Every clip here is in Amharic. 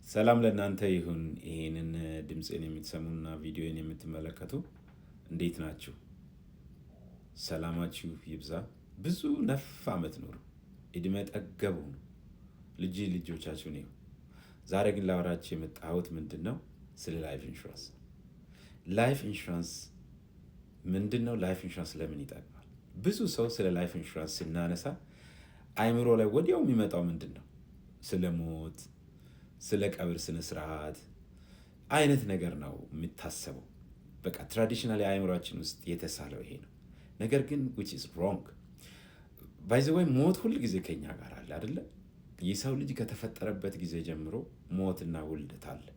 ሰላም ለእናንተ ይሁን። ይሄንን ድምፄን የምትሰሙና ቪዲዮን የምትመለከቱ እንዴት ናችሁ? ሰላማችሁ ይብዛ። ብዙ ነፍ ዓመት ኑሩ፣ እድሜ ጠገብ ሁኑ፣ ልጅ ልጆቻችሁን ይሁ። ዛሬ ግን ላወራችሁ የመጣሁት ምንድን ነው? ስለ life insurance። Life insurance ምንድን ነው? Life insurance ለምን ይጠቅማል? ብዙ ሰው ስለ life insurance ስናነሳ አይምሮ ላይ ወዲያው የሚመጣው ምንድን ነው? ስለ ሞት፣ ስለ ቀብር ስነ ስርዓት አይነት ነገር ነው የሚታሰበው። በቃ traditionally አእምሯችን ውስጥ የተሳለው ይሄ ነው። ነገር ግን which is wrong, by the way። ሞት ሁል ጊዜ ከኛ ጋር አለ አይደለ? የሰው ልጅ ከተፈጠረበት ጊዜ ጀምሮ ሞትና ውልደት አለ፣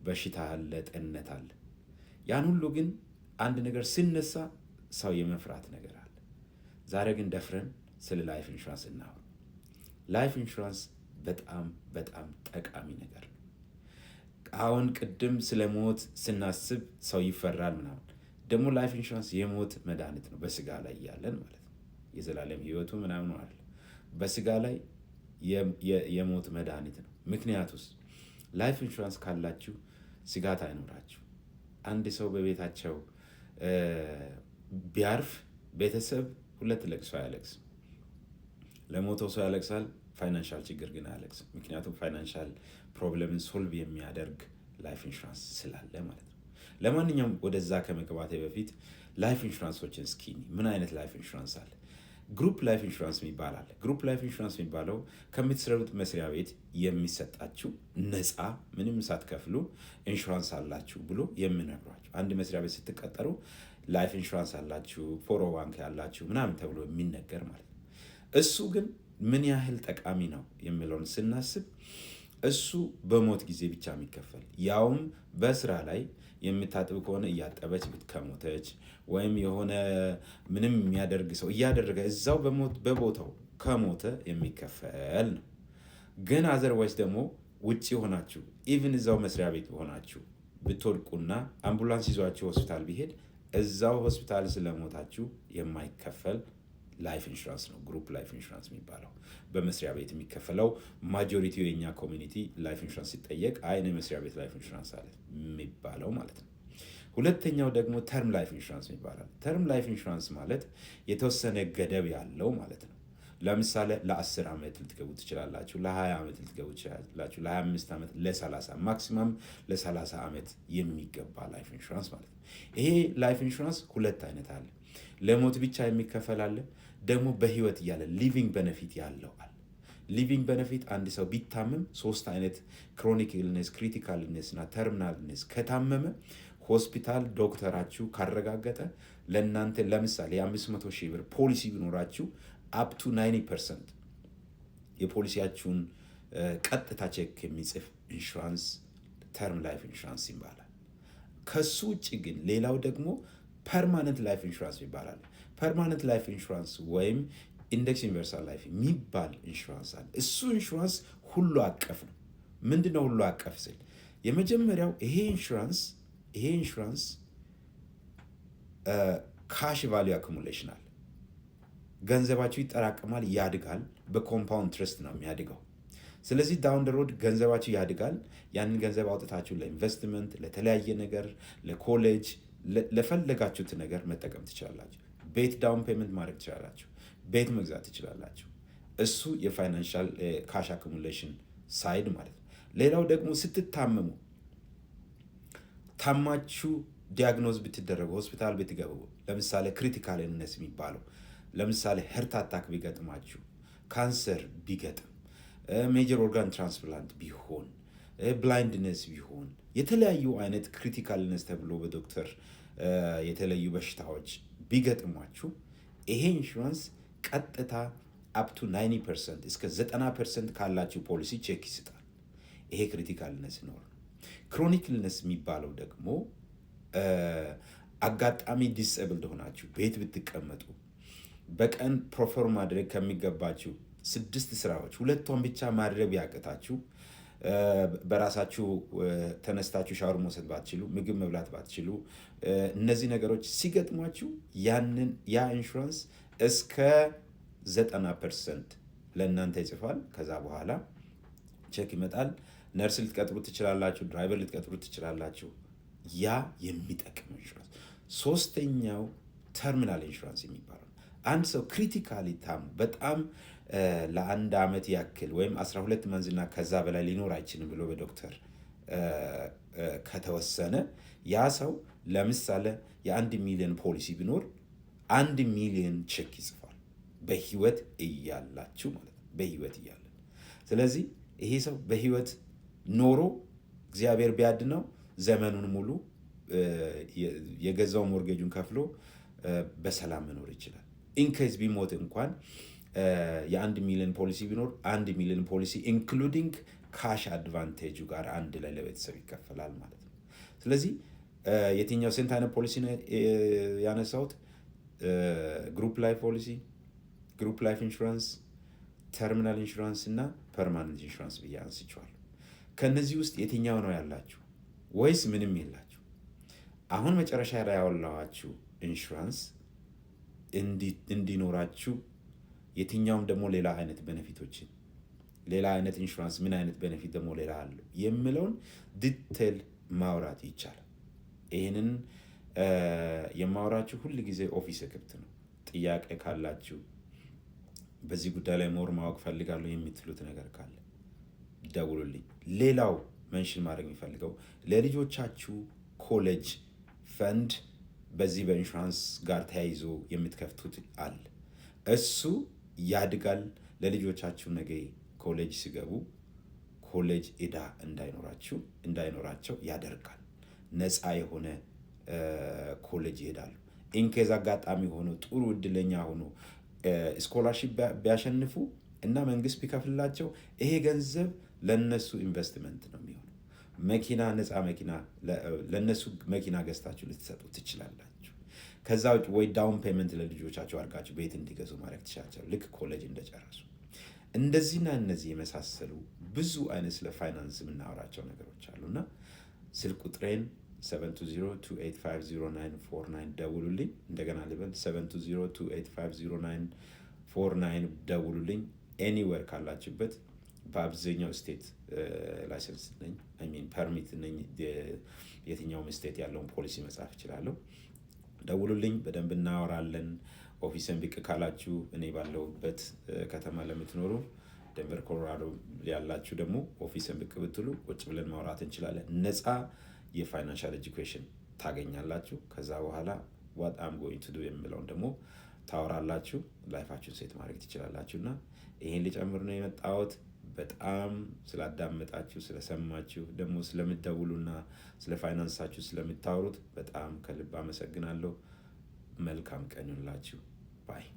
በሽታ አለ፣ ጤንነት አለ። ያን ሁሉ ግን አንድ ነገር ሲነሳ ሰው የመፍራት ነገር አለ። ዛሬ ግን ደፍረን ስለ life insurance እናውራ። Life insurance በጣም በጣም ጠቃሚ ነገር ነው። አሁን ቅድም ስለ ሞት ስናስብ ሰው ይፈራል ምናምን። ደግሞ life insurance የሞት መድኃኒት ነው፣ በስጋ ላይ እያለን ማለት ነው። የዘላለም ህይወቱ ምናምን አለ፣ በስጋ ላይ የሞት መድኃኒት ነው። ምክንያቱስ life insurance ካላችሁ ስጋት አይኖራችሁ። አንድ ሰው በቤታቸው ቢያርፍ ቤተሰብ ሁለት ለቅሶ አያለቅስም። ለሞተው ሰው ያለቅሳል፣ financial ችግር ግን አያለቅስም። ምክንያቱም financial problem ን solve የሚያደርግ life insurance ስላለ ማለት ነው። ለማንኛውም ወደዛ ከመግባቴ በፊት life insurance ኦችን እስኪ ምን አይነት life insurance አለ? Group life insurance የሚባል አለ። Group life insurance የሚባለው ከምትሰሩት መስሪያ ቤት የሚሰጣችሁ ነፃ፣ ምንም ሳትከፍሉ ኢንሹራንስ አላችሁ ብሎ የሚነግሯችሁ፣ አንድ መስሪያ ቤት ስትቀጠሩ life insurance አላችሁ፣ 401(k) አላችሁ ምናምን ተብሎ የሚነገር ማለት ነው። እሱ ግን ምን ያህል ጠቃሚ ነው የሚለውን ስናስብ እሱ በሞት ጊዜ ብቻ የሚከፈል፣ ያውም በስራ ላይ የምታጥብ ከሆነ እያጠበች ከሞተች ወይም የሆነ ምንም የሚያደርግ ሰው እያደረገ እዛው በቦታው ከሞተ የሚከፈል ነው። ግን otherwise ደግሞ ውጭ ሆናችሁ፣ even እዛው መስሪያ ቤት ሆናችሁ ብትወድቁና አምቡላንስ ይዟችሁ ሆስፒታል ቢሄድ እዛው ሆስፒታል ስለሞታችሁ የማይከፈል life insurance ነው group life insurance የሚባለው፣ በመስሪያ ቤት የሚከፈለው። Majority ው የኛ community life insurance ሲጠየቅ አይ እኔ መስሪያ ቤት life insurance አለ የሚባለው ማለት ነው። ሁለተኛው ደግሞ term life insurance ይባላል። Term life insurance ማለት የተወሰነ ገደብ ያለው ማለት ነው። ለምሳሌ ለ10 ዓመት ልትገቡ ትችላላችሁ፣ ለ20 ዓመት ልትገቡ ትችላላችሁ፣ ለ25 ዓመት፣ ለ30፣ maximum ለ30 ዓመት የሚገባ life insurance ማለት ነው። ይሄ life insurance ሁለት አይነት አለ። ለሞት ብቻ የሚከፈል አለ፣ ደግሞ በህይወት እያለ living benefit ያለው አለ። Living benefit አንድ ሰው ቢታመም ሶስት አይነት chronic illness፣ critical illness እና terminal illness ከታመመ ሆስፒታል ዶክተራችሁ ካረጋገጠ ለእናንተ ለምሳሌ የ500 ሺህ ብር ፖሊሲ ቢኖራችሁ up to 90% የፖሊሲያችሁን ቀጥታ ቼክ የሚጽፍ insurance term life insurance ይባላል። ከሱ ውጭ ግን ሌላው ደግሞ permanent life insurance ይባላል። Permanent life insurance ወይም index universal life የሚባል ኢንሹራንስ አለ። እሱ ኢንሹራንስ ሁሉ አቀፍ ነው። ምንድን ነው ሁሉ አቀፍ ስል፣ የመጀመሪያው ይሄ insurance cash value accumulation አለ። ገንዘባችሁ ይጠራቀማል፣ ያድጋል። በ compound interest ነው የሚያድገው። ስለዚህ down the road ገንዘባችሁ ያድጋል። ያንን ገንዘብ አውጥታችሁ ለኢንቨስትመንት፣ ለተለያየ ነገር፣ ለኮሌጅ፣ ለፈለጋችሁት ነገር መጠቀም ትችላላችሁ። ቤት down payment ማድረግ ትችላላችሁ። ቤት መግዛት ትችላላችሁ። እሱ የ financial cash accumulation side ማለት ነው። ሌላው ደግሞ ስትታመሙ፣ ታማችሁ diagnose ብትደረጉ፣ ሆስፒታል ብትገቡ፣ ለምሳሌ critical illness የሚባለው፣ ለምሳሌ heart attack ቢገጥማችሁ፣ ካንሰር ቢገጥም፣ major organ transplant ቢሆን፣ blindness ቢሆን፣ የተለያዩ አይነት critical illness ተብሎ በዶክተር የተለዩ በሽታዎች ቢገጥሟችሁ ይሄ ኢንሹራንስ ቀጥታ up to 90%፣ እስከ 90% ካላችሁ ፖሊሲ ቼክ ይሰጣል። ይሄ critical illness ሲኖር ነው። Chronic illness የሚባለው ደግሞ አጋጣሚ disabled ሆናችሁ ቤት ብትቀመጡ፣ በቀን perform ማድረግ ከሚገባችሁ ስድስት ስራዎች ሁለቷን ብቻ ማድረግ ቢያቅታችሁ፣ በራሳችሁ ተነስታችሁ ሻወር መውሰድ ባትችሉ፣ ምግብ መብላት ባትችሉ፣ እነዚህ ነገሮች ሲገጥሟችሁ ያንን ያ ኢንሹራንስ እስከ 90% ለእናንተ ይጽፋል። ከዛ በኋላ ቼክ ይመጣል። ነርስ ልትቀጥሩ ትችላላችሁ፣ driver ልትቀጥሩ ትችላላችሁ። ያ የሚጠቅም ኢንሹራንስ። ሶስተኛው terminal insurance የሚባለው አንድ ሰው critically ታሞ በጣም ለአንድ ዓመት ያክል ወይም 12 months ና ከዛ በላይ ሊኖር አይችልም ብሎ በዶክተር ከተወሰነ፣ ያ ሰው ለምሳሌ የ1 ሚሊዮን ፖሊሲ ቢኖር 1 ሚሊዮን ቼክ ይጽፋል። በህይወት እያላችሁ ማለት ነው። በህይወት እያለን። ስለዚህ ይሄ ሰው በህይወት ኖሮ እግዚአብሔር ቢያድነው ዘመኑን ሙሉ የገዛው mortgage ኡን ከፍሎ በሰላም መኖር ይችላል። In case ቢሞት እንኳን የ1 ሚሊዮን ፖሊሲ ቢኖር 1 ሚሊዮን ፖሊሲ including cash advantage ኡ ጋር አንድ ላይ ለቤተሰብ ይከፈላል ማለት ነው። ስለዚህ የትኛው ስንት አይነት ፖሊሲ ነው ያነሳሁት? Group life policy፣ group life insurance፣ terminal insurance እና permanent insurance ብዬ አንስቼዋለሁ። ከእነዚህ ውስጥ የትኛው ነው ያላችሁ ወይስ ምንም የላችሁ? አሁን መጨረሻ ላይ ያወራኋችሁ ኢንሹራንስ እንዲኖራችሁ፣ የትኛውም ደግሞ ሌላ አይነት benefit ኦችን፣ ሌላ አይነት ኢንሹራንስ ምን አይነት benefit ደግሞ ሌላ አለው የሚለውን detail ማውራት ይቻላል። ይህንን የማወራችሁ ሁል ጊዜ office ክፍት ነው። ጥያቄ ካላችሁ፣ በዚህ ጉዳይ ላይ more ማወቅ ፈልጋለሁ የምትሉት ነገር ካለ ደውሉልኝ። ሌላው mention ማድረግ የምፈልገው ለልጆቻችሁ college fund በዚህ በኢንሹራንስ ጋር ተያይዞ የምትከፍቱት አለ። እሱ ያድጋል። ለልጆቻችሁ ነገ ኮሌጅ ሲገቡ ኮሌጅ ዕዳ እንዳይኖራችሁ እንዳይኖራቸው ያደርጋል። ነፃ የሆነ ኮሌጅ ይሄዳሉ። In case አጋጣሚ ሆኖ ጥሩ እድለኛ ሆኖ scholarship ቢያሸንፉ እና መንግስት ቢከፍልላቸው ይሄ ገንዘብ ለነሱ ኢንቨስትመንት ነው የሚሆነው። መኪና፣ ነፃ መኪና ለነሱ መኪና ገዝታችሁ ልትሰጡ ትችላላችሁ። ከዛ ውጭ ወይ down payment ለልጆቻችሁ አድርጋችሁ ቤት እንዲገዙ ማድረግ ትችላላችሁ፣ ልክ ኮሌጅ እንደጨረሱ። እንደዚህና እነዚህ የመሳሰሉ ብዙ አይነት ስለ ፋይናንስ የምናወራቸው ነገሮች አሉና ስልክ ቁጥሬን 720-285-0949 ደውሉልኝ። እንደገና ልበል፣ 720-285-0949 ደውሉልኝ። Anywhere ካላችሁበት በአብዛኛው state license ነኝ፣ I mean permit ነኝ። የትኛውም state ያለውን ፖሊሲ መጻፍ እችላለሁ። ደውሉልኝ፣ በደንብ እናወራለን። Office ን ብቅ ካላችሁ፣ እኔ ባለሁበት ከተማ ለምትኖሩ፣ ደንቨር ኮሎራዶ ያላችሁ ደግሞ office ን ብቅ ብትሉ ቁጭ ብለን ማውራት እንችላለን። ነፃ የ financial education ታገኛላችሁ። ከዛ በኋላ what I'm going to do የሚለውን ደግሞ ታወራላችሁ። Life ኣችሁን set ማድረግ ትችላላችሁ። እና ይሄን ልጨምር ነው የመጣሁት። በጣም ስላዳመጣችሁ፣ ስለሰማችሁ፣ ደግሞ ስለምትደውሉና ስለ ፋይናንሳችሁ ስለምታወሩት በጣም ከልብ አመሰግናለሁ። መልካም ቀን ይሁንላችሁ። Bye.